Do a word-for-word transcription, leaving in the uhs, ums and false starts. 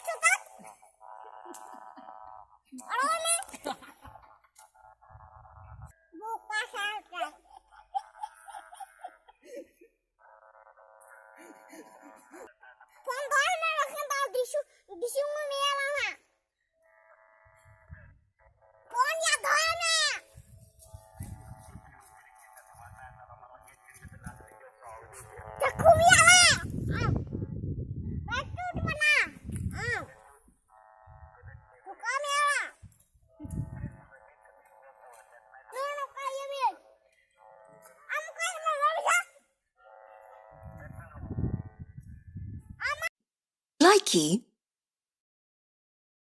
ᱪᱚᱛᱟᱛ᱾ ᱚᱲᱟᱜ ᱢᱮ᱾ ᱵᱚᱠᱟ ᱥᱟᱨᱠᱟ᱾ ᱯᱷᱳᱱ ᱫᱚᱦᱚᱭ ᱢᱮ, ᱵᱟᱠᱷᱟᱱ ᱫᱚ ᱫᱤᱥᱩ, ᱫᱤᱥᱩ ᱢᱮᱭᱟ ᱵᱟᱝ ᱦᱟᱸᱜ᱾ ᱯᱷᱳᱱ ᱭᱟ ᱫᱚᱦᱚᱭ ᱢᱮ᱾ ᱪᱟᱠᱷᱩ ᱢᱮᱭᱟ ᱞᱮ᱾ ᱟᱢ᱾ ᱵᱟᱹᱪᱩ ᱴᱷᱤᱠᱟᱹᱱᱟ᱾ ᱟᱢ᱾ ᱴᱷᱩᱠᱟᱹ ᱢᱮᱭᱟ ᱞᱮ᱾ ᱱᱚᱣᱟ ᱱᱚᱝᱠᱟ ᱤᱭᱟᱹ ᱢᱮ᱾ ᱟᱢ ᱚᱠᱟᱭ ᱱᱟᱢ ᱵᱟᱵᱤᱥᱟ? ᱟᱢ᱾ Likey